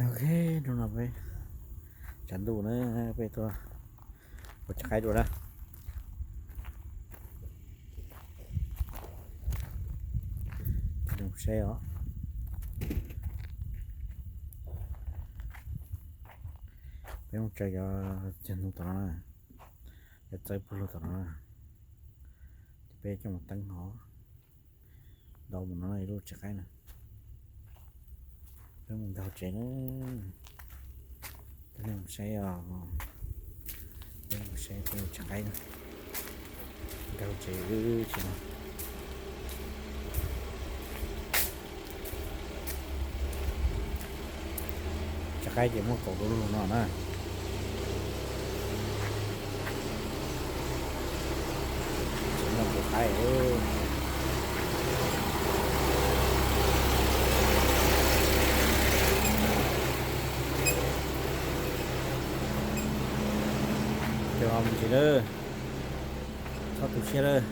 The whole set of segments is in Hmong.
Ok, hnub no peb tshav ntuj na, peb tuaj ua tsev qaib dua na. Saib os, peb mus tsaws cov cag ntoo tom no na, cov txawb puag lug tom no na, ces peb coj mus teeb hov. Ntau mus no ib lub tsev qaib na. Peb mus nkaug tsev na. Peb mus saib os, peb mus saib peb tsev qaib na. Nkaug tsev tsis no. Tsev qaib ces muaj kaum lub lug no na. Tsev no tus qaib. Cov mus ntsis lawm, txhob tu siab lawm.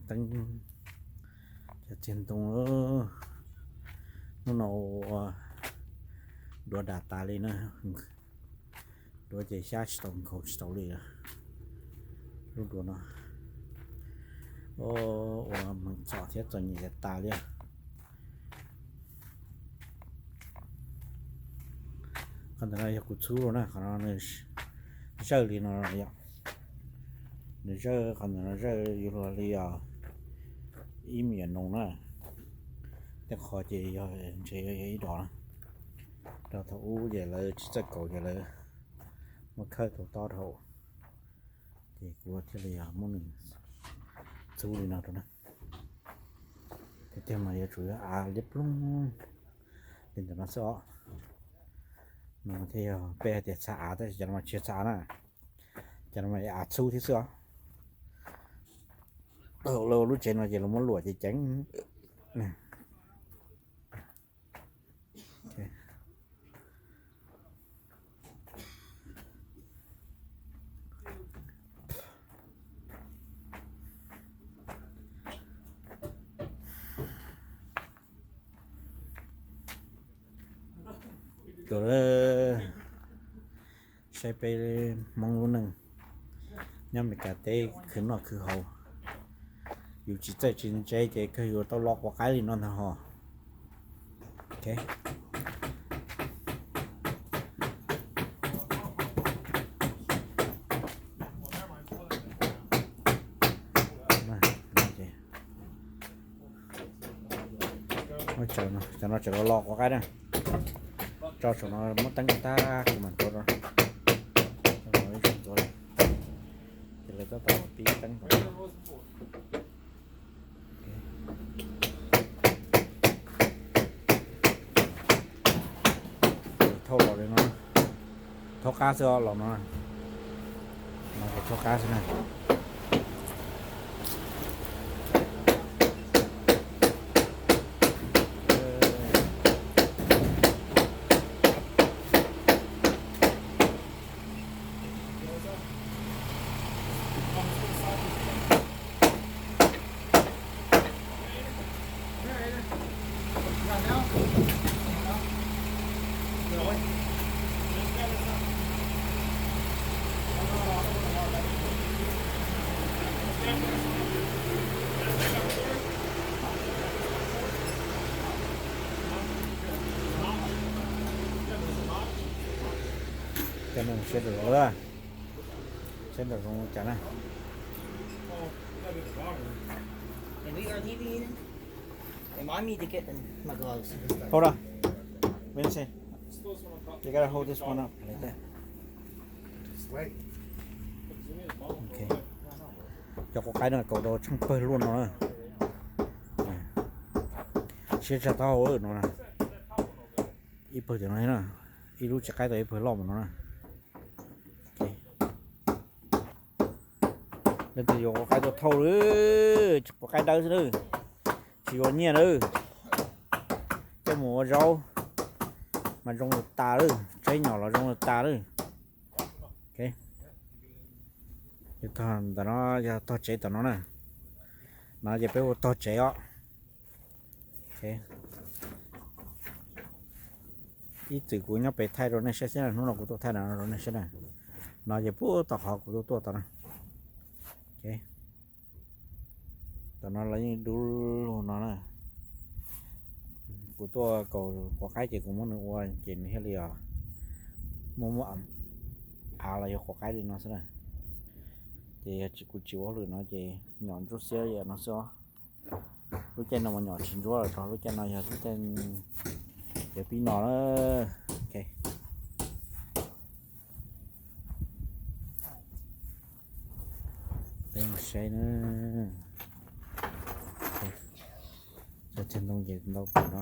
Teeb cov txiag ntoo. Hnub no ua duav dam tas li na. Duav ces xyab tsis tau, nkaug tsis tau li. Lub duav no ua hmoov txom thiab txom nyem tas li. Qhov ntawm no yog kuv txhub los na, qhov no nws zawj li no yom. Nws zawj, qhov ntawm no zawj yuav luag li os ib me nyuam noo na. Tej qhov ces yog ntshe yog ib dos na. Rau thaum ub ces lawv tsis txawj kaus ces lawv muab khawb tau tob dhau. Ces kuv thiaj li yog muab nws txhub li no rau na. Tiag tiag mas yuav tsum yog av liab ploog li ntawm no xwb os. No thiaj yog peb hais tias txha av, tab sis cov no mas tsis yog txha av na. Cov no mas av txhub thiab xwb os. Lawv ua lub tsev no ces lawv muab luam ceev ceev. Saib peb Hmoob lub neej nyob Meskas teb khwv noj khwv haus, yus tsis txawj tsis ntse ces kawg yuav tau lo quav qaib li no ntag hos. Muab tsaws no, cov no tseem los los quav qaib na. Tso saum no muab teeb tag kuv mam ntxuav rau. Ib zaug ntxuav li, ces lawv tab tom pib teeb tom no. Thauj los li no, thauj qab xwb os los no, no ces thauj qab xwb na. Cov no siab nram zoov, siab nram zoov cas na. Hold on. Let me see. You gotta hold this one up like that. Ok. Cov quav qaib no kaus rau tsheej pawg luaj no na. Siab tshaj taub hau no na. Ib pawg cov no na, ib lub tsev qaib tau ib pawg loj mus no na. Leej twg yuav quav qaib tuaj thauj li, quav qaib dawb xwb na, tsis yuav nyiaj na. Coj mus ua zaub mas zoo li tas lawm, tseb nyom los zoo li tas lawm. Ok, ntawm no yog tog tsev tom no na. No ces peb hu tog tsev os. Ib txwm kuv nyob pem thaij rau nej saib xwb na, hnub no kuv tuaj thaij no rau nej saib na. No ces puag tom qhov kuv tuaj tuaj tom no. Tom no los yeej dub lug no na. Kuv tuaj kaus quav qaib ces kuv muab nws ua ces nws thiaj li os, muaj muaj av los yog quav qaib li no xwb na. Ces yog tsis, kuv tsis ua hauj lwm no ces nyom ntsuab xiab yam no xwb os. Lub caij no mas nyom tsis ntsuab los tso, lub caij no yog lub caij yuav pib no na. Ok, peb mus saib na. Cov txiag ntoo ces ntau kawg no.